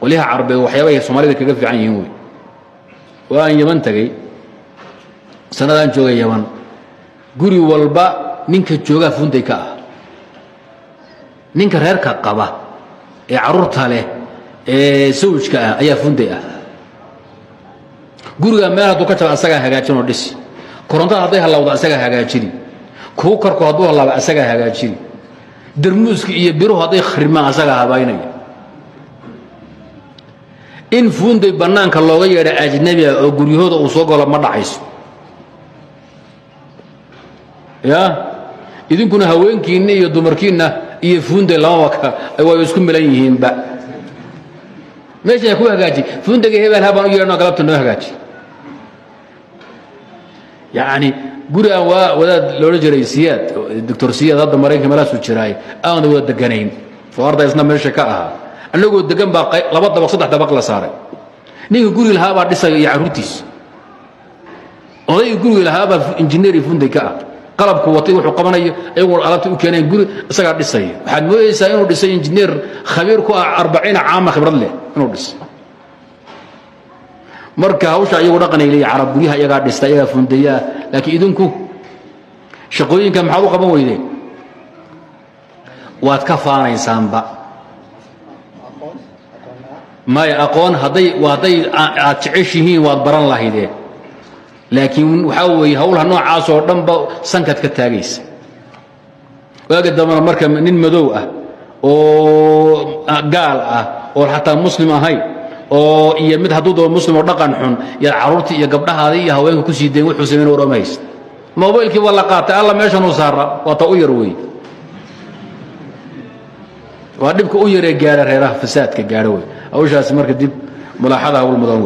Qolyaha Carabeed waxyaaba ay Soomaalida kaga fiican yihiin wey. Waa aan Yaman tegey, sanadaan joogay Yaman, guri walba ninka joogaa funday ka ah. Ninka reerka qaba ee carruurta leh ee sawjka ah ayaa funday ah. Gurigaa meel hadduu ka jaba, asagaa hagaajin oo dhisi. Korontada hadday hallawdo, asagaa hagaajini. Kuukarku hadduu hallaaba, asagaa hagaajini. Darmuuska iyo biruhu hadday khrimaan, asagaa habaynaya. In fuunday bannaanka looga yeedha ajnabiga oo guryahooda uu soo galo ma dhacayso. Ya idinkuna haweenkiinna iyo dumarkiinna iyo fuunday lamaba way isku milan yihiinba. Meesha ku hagaaji fuundayga, hebel habaan u yeedhno, galabta noo hagaaji. Yacni guri aan waa wadaad loola jiray Siyaad, Doctor Siyaad, hadda Maraykanka meelahaasuu jiraay, aan wada deganayn oo arday isna meesha ka ahaa. Annagoo degan baa laba dabaq, saddex dabaq la saaray. Ninka guriga lahaa baa dhisaya iyo carruurtiis. Odayga guriga lahaabaa injineer iyo funday ka ah. Qalabku watay, wuxuu qabanayo, ayagu alaabta u keeneen, guri isagaa dhisaya. Waxaad moodaysaa inuu dhisay injineer khabiir ku ah, 40 caama khibrad leh inuu dhisay. Marka hawsha iyagu dhaqanay leeyihin. Carab guryaha iyagaa dhista, iyagaa fundayaa. Laakiin idinku shaqooyinka maxaad u qaban weydeen? Waad ka faanaysaanba. Maya, aqoon hadday aad jeceshihiin, waad baran lahaydeen. Laakiin waxaa weeye hawlaha noocaas oo dhanba sankaad ka taagaysa. Waaga dambana marka nin madow ah oo gaal ah oo xataa Muslim ahayn oo iyo mid hadduu daba Muslim oo dhaqan xun yaad carruurtii iyo gabdhahaadii iyo haweenka ku sii dayn. Wuxuu samayn warama haysta. Mobaylkii waa la qaatay, alla meeshanuu saara. Waa ta u yar wey, waa dhibka u yaree gaadha reeraha, fasaadka gaadha wey hawshaasi. Marka dib mulaaxada hawl mudan wey.